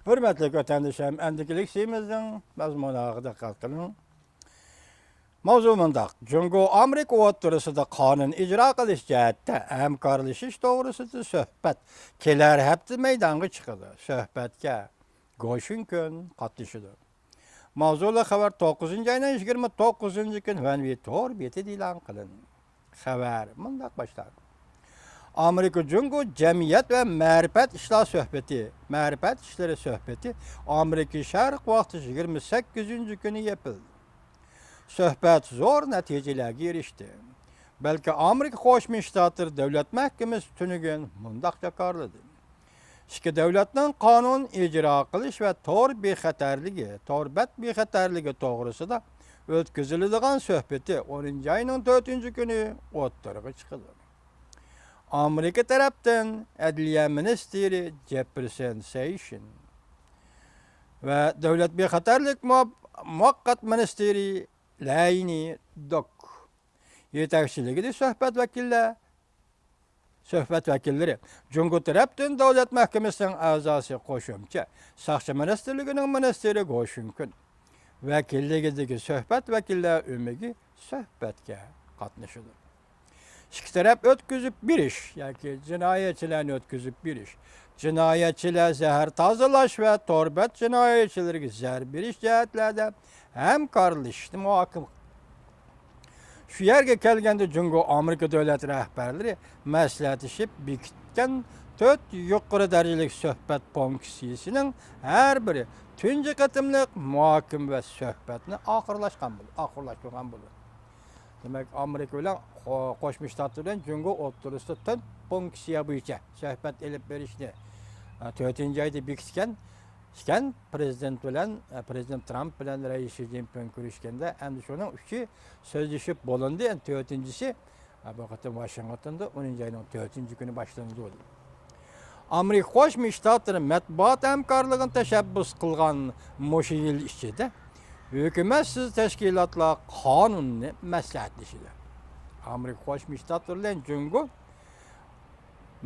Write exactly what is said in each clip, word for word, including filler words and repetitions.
ھۆرمەتلىك ۋەتەندىشىم، ئەمدىكى لېكسىيىمىزنىڭ مەزمۇنىغا دىققەت قىلىڭ. ماۋزۇ مۇنداق: جۇڭگو ئامېرىكا ئوتتۇرىسىدا قانۇن ئىجرا قىلىش جەھەتتە ھەمكارلىشىش توغرىسىدا سۆھبەت كېلەر ھەپتە مەيدانغا چىقىدۇ. سۆھبەتكە گو شۈنكۈن قاتنىشىدۇ. ماۋزۇلۇق خەۋەر توققۇزىنچى ئاينىڭ يىگىرمە توققۇزىنچى كۈنى ھۈەنۋېي تور بېتىدە ئېلان قىلىندى. خەۋەر مۇنداق باشلانغان: ئامېرىكا جۇڭگو جەمئىيەت ۋە مەرىپەت ئىشلار سۆھبىتى، مەرىپەت ئىشلىرى سۆھبىتى ئامېرىكا شەرق ۋاقتى يىگىرمە سەككىزىنچى كۈنى يېپىلدى. سۆھبەت زور نەتىجىلەرگە ئېرىشتى. بەلكى ئامېرىكا قوشما شتاتلىرى دۆلەت مەھكىمىسى تۈنۈگۈن مۇنداق جاكارلىدى: ئىككى دۆلەتنىڭ قانۇن ئىجرا قىلىش ۋە تور بىخەتەرلىكى، تور بەت بىخەتەرلىكى توغرىسىدا ئۆتكۈزۈلىدىغان سۆھبىتى ئونىنچى ئاينىڭ تۆتىنچى كۈنى ئوتتۇرىغا چىقىدۇ. ئامېرىكا تەرەپتىن ئەدلىيە مىنىستىرى جېففېرسون سېيشىن ۋە دۆلەت بىخەتەرلىك مۇ-، مۇۋەققەت مىنىستىرى لەينى دوك يېتەكچىلىكىدە سۆھبەت ۋەكىللەر، سۆھبەت ۋەكىللىرى، جۇڭگو تەرەپتىن دۆلەت مەھكىمىسىنىڭ ئەزاسى قوشۇمچە ساقچى مىنىستىرلىكىنىڭ مىنىستىرى گو شۈنكۈن ۋەكىللىكىدىكى سۆھبەت ۋەكىللەر ئۆمىكى سۆھبەتكە قاتنىشىدۇ. ئىككى تەرەپ ئۆتكۈزۈپ بېرىش ياكى جىنايەتچىلەرنى ئۆتكۈزۈپ بېرىش، جىنايەتچىلەر زەھەر تازىلاش ۋە تور بەت جىنايەتچىلىرىگە زەربە بېرىش جەھەتلەردە ھەمكارلىشىشنى مۇھاكىمە قىلدى. شۇ يەرگە كەلگەندە، جۇڭگو ئامېرىكا دۆلەت رەھبەرلىرى مەسلىھەتلىشىپ بېكىتكەن تۆت يۇقىرى دەرىجىلىك سۆھبەت پونكسىيىسىنىڭ ھەر بىرى تۇنجى قېتىملىق مۇھاكىمە ۋە سۆھبەتنى ئاخىرلاشقان بول-، ئاخىرلاشتۇرغان بولىدۇ. دېمەك، ئامېرىكا بىلەن قو-، قوشما شتاتلار بىلەن جۇڭگو ئوتتۇرىسىدا تۆت پونكسىيە بويىچە سۆھبەت ئېلىپ بېرىشنى، ئە، تۆتىنچى ئايدا بېكىتكەن ئىكەن، پىرېزىدېنت بىلەن، ئە، پىرېزىدېنت ترامپ بىلەن رەئىس شى جىنپىڭ كۆرۈشكەندە. ئەمدى شۇنىڭ ئۈچى سۆزلىشىپ بولۇندى. ئەمدى تۆتىنچىسى، ئە، بۇ قېتىم ۋاشىنگتوندا ئونىنچى ئاينىڭ تۆتىنچى كۈنى باشلىنىدۇ. ئامېرىكا قوشما شتاتلىرى مەتبۇئات ھەمكارلىقىنى تەشەببۇس قىلغان مۇشۇ يىل ئىچىدە ھۆكۈمەتسىز تەشكىلاتلار قانۇنىنى مەسلىھەتلىشىدۇ. ئامېرىكا قوشما شتاتلىرى بىلەن جۇڭگو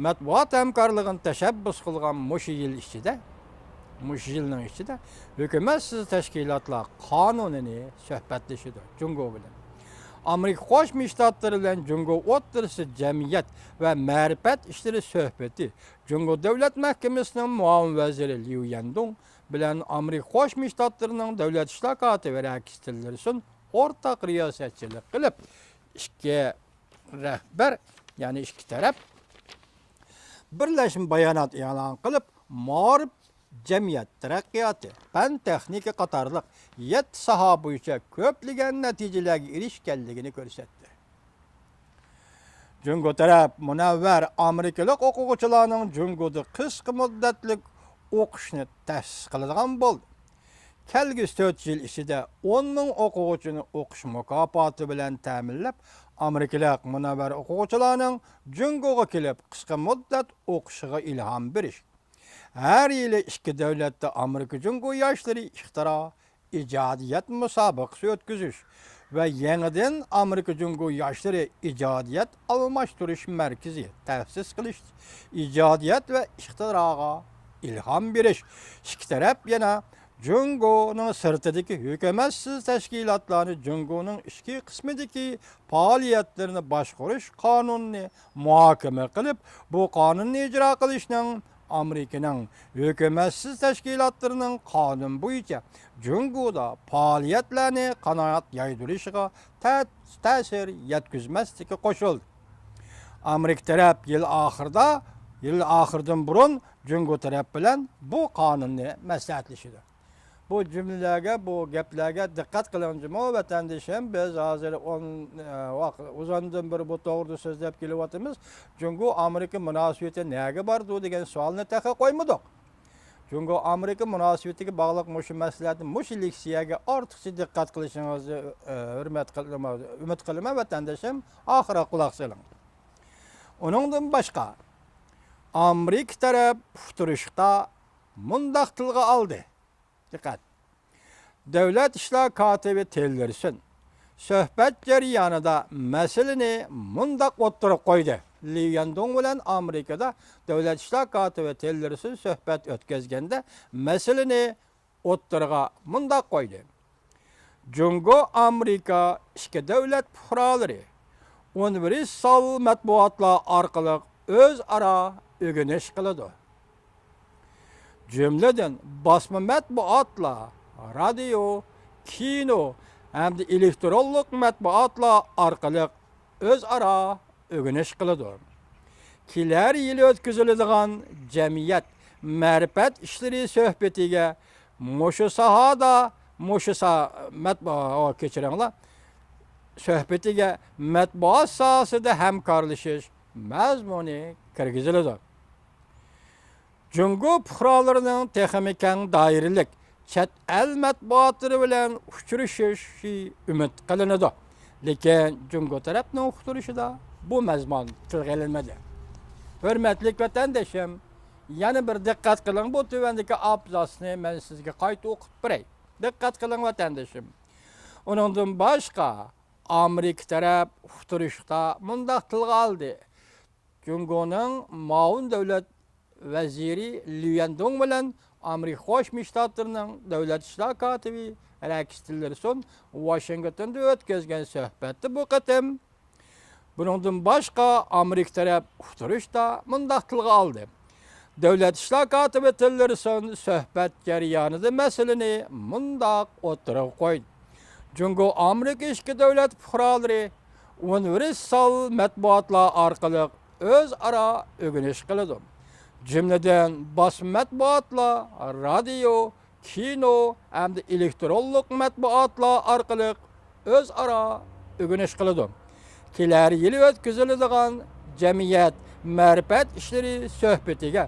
مەتبۇئات ھەمكارلىقىنى تەشەببۇس قىلغان مۇشۇ يىل ئىچىدە، مۇشۇ يىلنىڭ ئىچىدە ھۆكۈمەتسىز تەشكىلاتلار قانۇنىنى سۆھبەتلىشىدۇ جۇڭگو بىلەن. ئامېرىكا قوشما شتاتلىرى بىلەن جۇڭگو ئوتتۇرىسىدا جەمئىيەت ۋە مەرىپەت ئىشلىرى سۆھبىتى جۇڭگو دۆلەت مەھكىمىسىنىڭ مۇئاۋىن ۋەزىرى ليۇ يەندۇڭ بىلەن ئامېرىكا قوشما شتاتلىرىنىڭ دۆلەت ئىشلار كاتىپى رەكس تىللېرسون ئورتاق رىياسەتچىلىك قىلىپ، ئىككى رەھبەر، يەنى ئىككى تەرەپ بىرلەشمە بايانات ئېلان قىلىپ، مائارىپ، جەمئىيەت تەرەققىياتى، پەن تېخنىكا قاتارلىق يەتتە ساھە بويىچە كۆپلىگەن نەتىجىلەرگە ئېرىشكەنلىكىنى كۆرسەتتى. جۇڭگو تەرەپ مۇنەۋۋەر ئامېرىكىلىق ئوقۇغۇچىلارنىڭ جۇڭگودا قىسقا مۇددەتلىك ئوقۇشنى تەسىس قىلىدىغان بولدى. كەلگۈسى تۆت يىل ئىچىدە ئون مىڭ ئوقۇغۇچىنى ئوقۇش مۇكاپاتى بىلەن تەمىنلەپ، ئامېرىكىلىق مۇنەۋۋەر ئوقۇغۇچىلارنىڭ جۇڭگوغا كېلىپ قىسقا مۇددەت ئوقۇشىغا ئىلھام بېرىش، ھەر يىلى ئىككى دۆلەتتە ئامېرىكا جۇڭگو ياشلىرى ئىختىرا، ئىجادىيەت مۇسابىقىسى ئۆتكۈزۈش ۋە يېڭىدىن ئامېرىكا جۇڭگو ياشلىرى ئىجادىيەت ئالماشتۇرۇش مەركىزى تەسىس قىلىش، ئىجادىيەت ۋە ئىختىراغا ئىلھام بېرىش. ئىككى تەرەپ يەنە جۇڭگونىڭ سىرتىدىكى ھۆكۈمەتسىز تەشكىلاتلارنى جۇڭگونىڭ ئىچكى قىسمىدىكى پائالىيەتلىرىنى باشقۇرۇش قانۇنىنى مۇھاكىمە قىلىپ، بۇ قانۇننى ئىجرا قىلىشنىڭ ئامېرىكىنىڭ ھۆكۈمەتسىز تەشكىلاتلىرىنىڭ قانۇن بويىچە جۇڭگودا پائالىيەتلەرنى قانات يايدۇرۇشىغا تە-، تەسىر يەتكۈزمەسلىكى قوشۇلدى. ئامېرىكا تەرەپ يىل ئاخىرىدا، يىل ئاخىرىدىن بۇرۇن جۇڭگو تەرەپ بىلەن بۇ قانۇننى مەسلىھەتلىشىدۇ. بۇ جۈملىلەرگە، بۇ گەپلەرگە دىققەت قىلىڭ جۇمۇ، ۋەتەندىشىم. بىز ھازىر ئون، ئە، ۋاق-، ئۇزۇندىن بېرى بۇ توغرىدا سۆزلەپ كېلىۋاتىمىز. جۇڭگو ئامېرىكا مۇناسىۋىتى نەگە باردۇ دېگەن سوئالنى تېخى قويمىدۇق. جۇڭگو ئامېرىكا مۇناسىۋىتىگە باغلىق مۇشۇ مەسىلىلەردە مۇشۇ لېكسىيەگە ئارتۇقچە دىققەت قىلىشىڭىزنى، ئە، ھۆرمەت قىلىمەن، ئۈمىد قىلىمەن، ۋەتەندىشىم. ئاخىرىغا قۇلاق سېلىڭ. ئۇنىڭدىن باشقا، ئامېرىكا تەرەپ ئۇقتۇرۇشتا مۇنداق تىلغا ئالدى. دىققەت! دۆلەت ئىشلار كاتىپى تىللېرسون سۆھبەت جەريانىدا مەسىلىنى مۇنداق ئوتتۇرىغا قويدى. ليۇ يەندۇڭ بىلەن ئامېرىكىدا دۆلەت ئىشلار كاتىپى تىلېرسون سۆھبەت ئۆتكۈزگەندە، مەسىلىنى ئوتتۇرىغا مۇنداق قويدى: جۇڭگو ئامېرىكا ئىككى دۆلەت پۇقرالىرى ئۇنىۋېرسال مەتبۇئاتلار ئارقىلىق ئۆزئارا ئۆگىنىش قىلىدۇ. جۈملىدىن باسما مەتبۇئاتلار، رادىيو، كىنو ھەمدە ئېلېكترونلۇق مەتبۇئاتلار ئارقىلىق ئۆزئارا ئۆگىنىش قىلىدۇ. كېلەر يىلى ئۆتكۈزۈلىدىغان جەمئىيەت مەرىپەت ئىشلىرى سۆھبىتىگە مۇشۇ ساھەدە، مۇشۇ سا-، مەتبۇ-، كەچۈرۈڭلار، سۆھبىتىگە مەتبۇئات ساھەسىدە ھەمكارلىشىش مەزمۇنى كىرگۈزۈلىدۇ. جۇڭگو پۇقرالىرىنىڭ تېخىمۇ كەڭ دائىرىلىك چەت ئەل مەتبۇئاتلىرى بىلەن ئۇچرىشىشى ئۈمىد قىلىنىدۇ. لېكىن جۇڭگو تەرەپنىڭ ئۇقتۇرۇشىدا بۇ مەزمۇن تىلغا ئېلىنمىدى. ھۆرمەتلىك ۋەتەندىشىم، يەنە بىر دىققەت قىلىڭ، بۇ تۆۋەندىكى ئابزاسنى مەن سىزگە قايتا ئوقۇپ بېرەي. دىققەت قىلىڭ، ۋەتەندىشىم. ئۇنىڭدىن باشقا، ئامېرىكا تەرەپ ئۇقتۇرۇشتا مۇنداق تىلغا ئالدى: جۇڭگونىڭ مۇئاۋىن دۆلەت ۋەزىرى ليۇ يەندۇڭ بىلەن ئامېرىكا قوشما شتاتلىرىنىڭ دۆلەت ئىشلار كاتىپى رەكس تىلېرسون ۋاشىنگتوندا ئۆتكۈزگەن سۆھبەتتە بۇ قېتىم، بۇنىڭدىن باشقا، ئامېرىكا تەرەپ ئۇقتۇرۇشتا مۇنداق تىلغا ئالدى: دۆلەت ئىشلار كاتىپى تىلېرسون سۆھبەت جەريانىدا مەسىلىنى مۇنداق ئوتتۇرىغا قويدى: جۇڭگو ئامېرىكا ئىككى دۆلەت پۇقرالىرى ئۇنىۋېرسال مەتبۇئاتلار ئارقىلىق ئۆزئارا ئۆگىنىش قىلىدۇ. جۈملىدىن باسما مەتبۇئاتلار، رادىيو، كىنو ھەمدە ئېلېكترونلۇق مەتبۇئاتلار ئارقىلىق ئۆزئارا ئۆگىنىش قىلىدۇ. كېلەر يىلى ئۆتكۈزۈلىدىغان جەمئىيەت مەرىپەت ئىشلىرى سۆھبىتىگە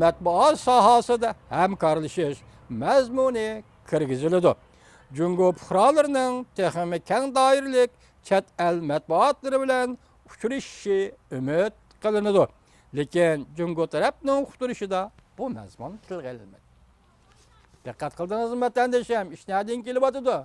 مەتبۇئات ساھەسىدە ھەمكارلىشىش مەزمۇنى كىرگۈزۈلىدۇ. جۇڭگو پۇقرالىرىنىڭ تېخىمۇ كەڭ دائىرىلىك چەت ئەل مەتبۇئاتلىرى بىلەن ئۇچرىشىشى ئۈمىد قىلىنىدۇ. لېكىن جۇڭگو تەرەپنىڭ ئۇقتۇرۇشىدا بۇ مەزمۇن تىلغا ئېلىنمىدى. دىققەت قىلدىڭىزمۇ، ۋەتەندىشىم؟ ئىش نەدىن كېلىۋاتىدۇ؟